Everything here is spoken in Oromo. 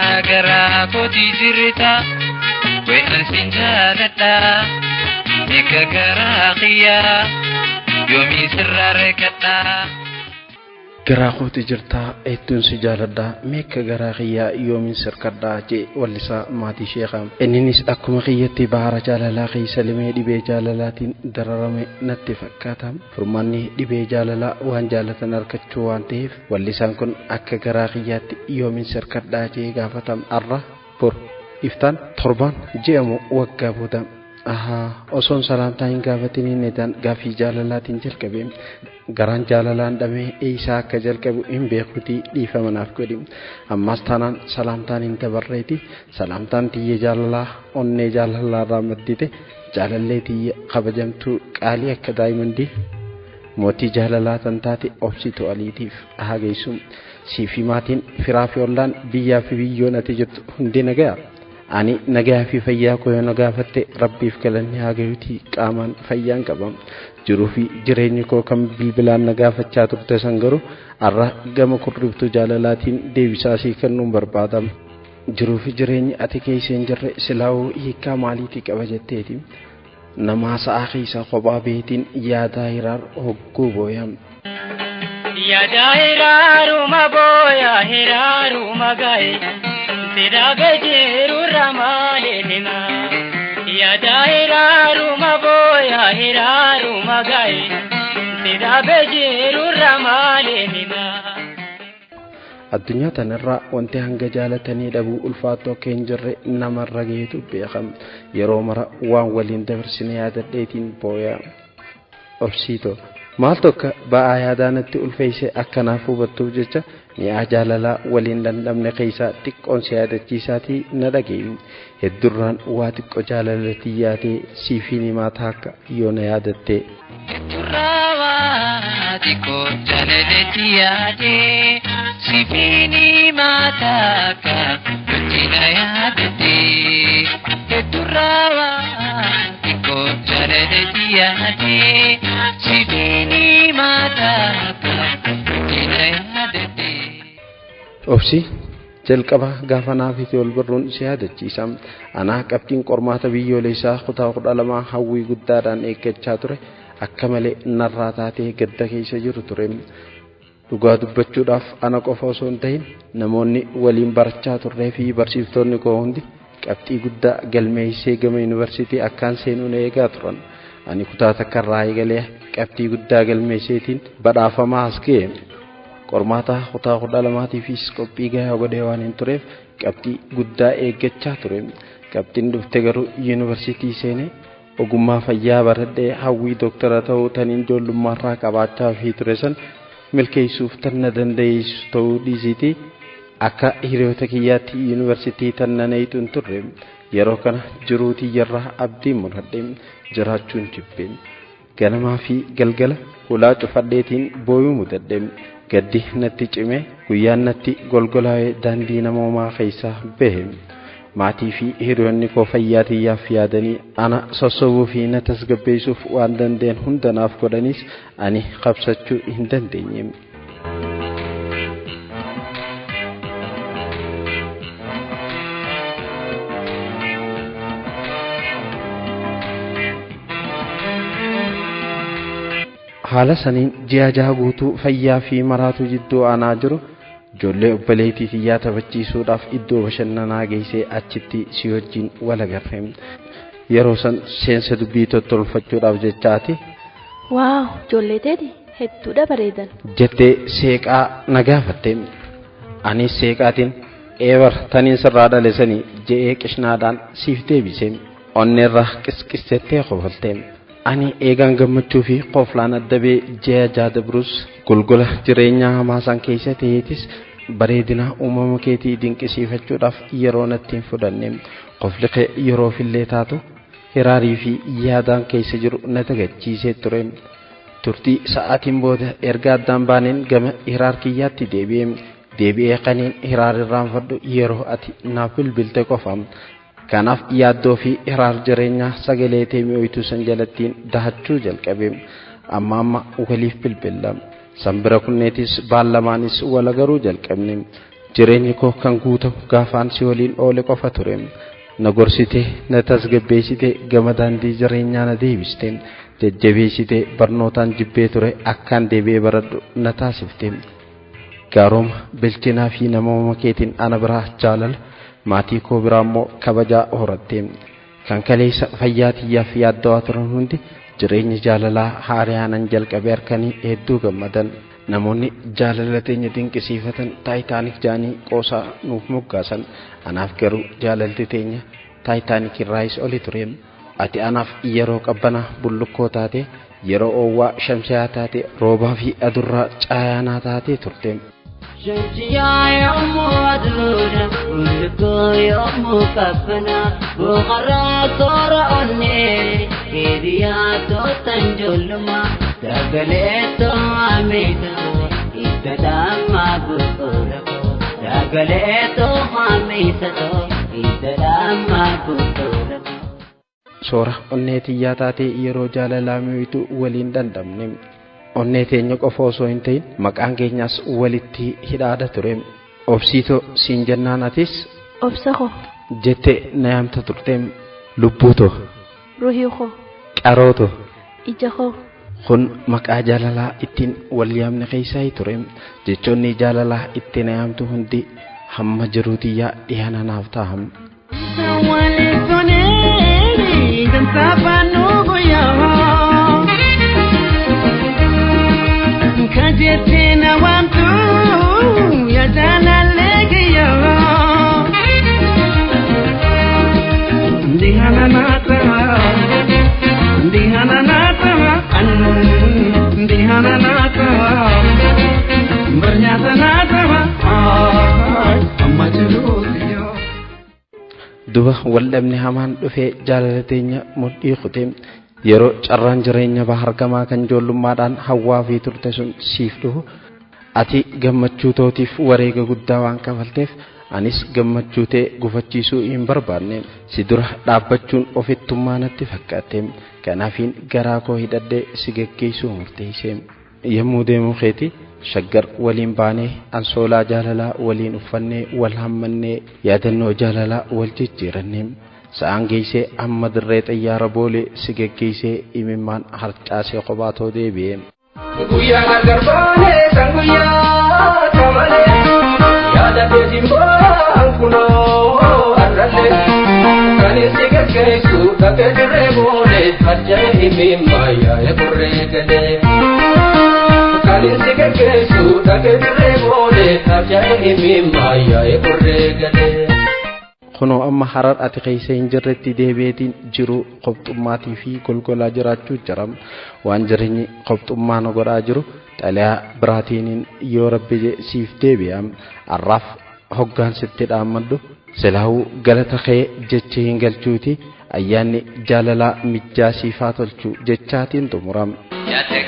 Garaa kootii jirta we'an sin jaaladha meeqa garaa kiyyaa yoomii sirraa reekkadha. Garaa kooti jirtaa hedduun si jaaladhaa meeqa garaa kiyyaa yoomiin sirkadhaa jee wallisaa maatii sheekaa. Inninis akkuma kiyyatti baara jaalalaa keessa limee dhibee jaalalaatiin dararame natti fakkaata. Furmaanni dhibee jaalalaa waan jaalatan argachuu waan ta'eef wallisaan kun akka garaa kiyyaatti yoomiin sirkadhaa jee gaafatama. Arra bor iftaan torbaan je'amu waggaa booda. Ahaa osoon salaamtaa hin gaafatiniin edan gaaffii jaalalaatiin jalqabe garaan jaalalaan dhamee eeysaa akka jalqabu hin beekutii dhiifama naaf godhi ammas taanaan salaamtaan hin dabarreeti salaamtaan tiyya jaalalaa onnee jaalalaarraa maddite jaalallee tiyya kabajamtuu qaalii akka daa'imandii mootii jaalalaa tan taate obsitu aliitiif haa geessu siifi maatiin firaa fi ollaan biyyaa fi biyyoon ati jirtu hundi nagaya. Ani nagaa fi fayyaa koo yoo na gaafatte rabbiif galanni haa gahuutii qaamaan fayyaan qaba. Jiruu fi jireenyi koo kan bilbilaan na gaafachaa turte san garuu har'a gama kurriftuu jaalalaatiin deebisaa sii kennuun barbaadama. Jiruu fi jireenyi ati keessa hin jirre silaa'uu hiikaa maaliitii qaba jetteeti. Namaa sa'aa keessa kophaa beetiin yaadaa hiraar hogguu booyam. Yaada hiraaruma booya hiraaruma gahe. Siraabe jiru ramaalee hima. Yaada hiraaruma booya hiraaruma gahe. Siraabe jiru ramaalee hima. Addunyaa tanarraa wanti hanga jaalatanii dhabuu ulfaatoo akka hin jirre namarra gaheetu beekama. Yeroo mara waan waliin dabarsine yaadadheetiin booya. Obsiitoo maal tokko ba'aa yaadaa natti ulfeessee akkanaaf hubattuuf jecha mi'aa jaalalaa waliin dhandhamne keessaa xiqqoon si yaadachiisaatii na dhageeyyu. Heddurraan waa xiqqoo jaalalatti yaadee siifiin himaa taakka yoo na yaadatte. Heddurraa waa xiqqoo jaalalatti yaadee siifiin himaa taakka yooti na yaadatte. Heddurraa waa xiqqoo jaalalatti yaadee siifiin himaa taakka yooti na yaadatte. Obsi jalqaba gaafa naaf itti ol barruun si yaadachiisa. Anaa qabxiin qormaata biyyoolessaa kutaa 12 hawwii guddaadhaan eeggachaa ture akka malee narraa taatee gadda keessa jiru ture. Dhugaa dubbachuudhaaf ana qofa osoo hin ta'in namoonni waliin barachaa turree fi barsiiftonni koo hundi qabxii guddaa galmeessee gama yuunivarsiitii akkaan seenuu na eegaa turan. Ani kutaa takkarraa eegalee qabxii guddaa galmeesseetiin badhaafamaa as ga'e. Qormaata kutaa 12tiifis qophii gahaa godhee waan hin tureef qabxii guddaa eeggachaa ture. Qabxiin dhufte garuu yuunivarsiitii seenee ogummaa fayyaa baradhee hawwii dooktara ta'uu taniin ijoollummaarraa qabaachaa fi ture san milkeessuuf tan na dandeessu ta'uu dhiisiitii akka hiriyoota kiyyaatti yuunivarsiitii tan na neeyxu hin turre. Yeroo kana jiruu tiyyarraa abdii muradhe jiraachuun jibbe. Ganamaa fi galgala hulaa cufadheetiin booyuu mudadhe. Gaddi natti cime guyyaan natti golgolaa'ee daandii namoomaa keessaa bahe. Maatii fi hiriyoonni koo fayyaa tiyyaaf yaadanii ana sossobuu fi na tasgabbeessuuf waan danda'an hunda naaf godhanis ani qabsachuu hin dandeenye. Haala saniin ji'a jaha guutuu fayyaa fi maraatu jidduu aanaa jiru ijoollee obboleettii tiyyaa taphachiisuudhaaf iddoo bashannanaa geessee achitti si wajjin wal agarre. Yeroo san seensa dubbii tottolfachuudhaaf jechaati. Waaw ijoollee teeti hedduudha bareedan. Jettee seeqaa na gaafatte. Anis seeqaatiin eebar taniin sirraa dhale sanii je'ee qishnaadhaan siif deebise. Onneerra qisqissettee qofalte. Ani eegaan gammachuu fi qoflaan adda ba'ee ji'a jaha dabrus golgola jireenyaa hamaa san keessa ta'eetis bareedina uumama keetii dinqisiifachuudhaaf yeroo natti hin fudhanne. Qofli kee yeroofillee taatu hiraarii fi yaadaan keessa jiru na dagachiisee ture. Turtii sa'aatiin booda erga addaan baaneen gama hiraar kiyyaatti deebi'e. Deebi'ee qaniin hiraar irraanfadhu yeroo ati naaf bilbilte qofa. Kanaaf yaaddoo fi hiraar jireenyaa sagalee tee mi'ooytuu san jalattiin dahachuu jalqabe. Amma amma waliif bilbilla. Sanbira kunneetis baallamaanis wal agaruu jalqabne. Jireenyi koo kan guutamu gaafaan si waliin oole qofa ture. Na gorsite, na tasgabbeessite, gama daandii jireenyaa na deebiste. Jajjabeessite barnootaan jibbee ture akkaan deebi'ee baradhu na taasifte. Gaaroma bilchinaa fi namooma keetiin ana biraa jaalala, maatii koo biraa immoo kabajaa horatte. Kan kaleessa fayyaa tiyyaaf yaaddawaa turan hundi jireenya jaalalaa haariyaanan jalqabee harkanii hedduu gammadan. Namoonni jaalala teenya dinqisiifatan Taayitaanik jaanii qoosaa nuuf moggaasan. Anaaf garuu jaalalti teenya Taayitaanik irraayis oli ture. Ati anaaf yeroo qabbanaa bullukkoo taate, yeroo oowwaa shamsiyaa taate, roobaa fi adurraa caayaanaa taatee turte. Shamsiyaa yommuu aduudha, bullukkoo yommuu qabbanaa, boqorraa toora onnee, hiriyaa tootan ijoollummaa, dagalee too'ameetoo, itti dammaa bu'uura koo, dagalee too'ameetoo, itti dammaa bu'uura koo. Soora onnee tiyyaa taatee yeroo jaalalaa mi'ooytu waliin dandamne. Onnee teenya qofa osoo hin ta'in maqaan keenyas walitti hidhaadha ture. Obsiitoo siin jennaan atis Obsa koo, jettee na yaamta turte. Lubbuutoo, ruhii koo, qarootoo. Ija koo. Kun maqaa jaalalaa ittiin wal yaamne keessaa ture. Jechoonni jaalalaa ittiin na yaamtu hundi hamma jiruu tiyyaa dhiyaana naaf ta'an. Duba waldhabni hamaan dhufee jaalala teenya mudhii kute. Yeroo carraan jireenya bahar gamaa kan ijoollummaadhaan hawwaa fi turte sun siif dhufu ati gammachuu tootiif wareega guddaa waan kafalteef anis gammachuu tee gufachiisuu hin barbaanne. Si dura dhaabbachuun ofittummaa natti fakkaate. Kanaafiin garaa koo hidhadhee si geggeessuu murteesse. Yommuu deemuu keeti shaggar waliin baanee ansoolaa jaalalaa waliin uffannee wal hammannee yaadannoo jaalalaa wal jijjiiranne. Sa'aan geessee amma dirree xayyaara boolee si geggeessee imimmaan harcaasee kophaatoo deebi'e. Guyyaa gargar baanee san guyyaa kamalee yaada keetiin ba'an kunoo har'allee kan si geggeessu dhaqee dirree boolee harja'e imimmaan yaa'ee qorree galee. Kan si geggeessu dhaqee dirree boolee harja'e imimmaan yaa'ee qorree galee. Kunoo amma harar ati keessa hin jirretti deebi'eetiin jiru qobxummaatii fi golgolaa jiraachuu jira. Waan jireenyi qobxummaa nu godhaa jiru xalayaa biraatiiniin yoo rabbi jedhe siif deebi'a. Har'aaf hoggaan sitti dhaammadhu silaahuu galata kee jecha hin galchuuti ayyaanni jaalalaa mijjaa siif haa tolchu jechaatiin xumura. Yaada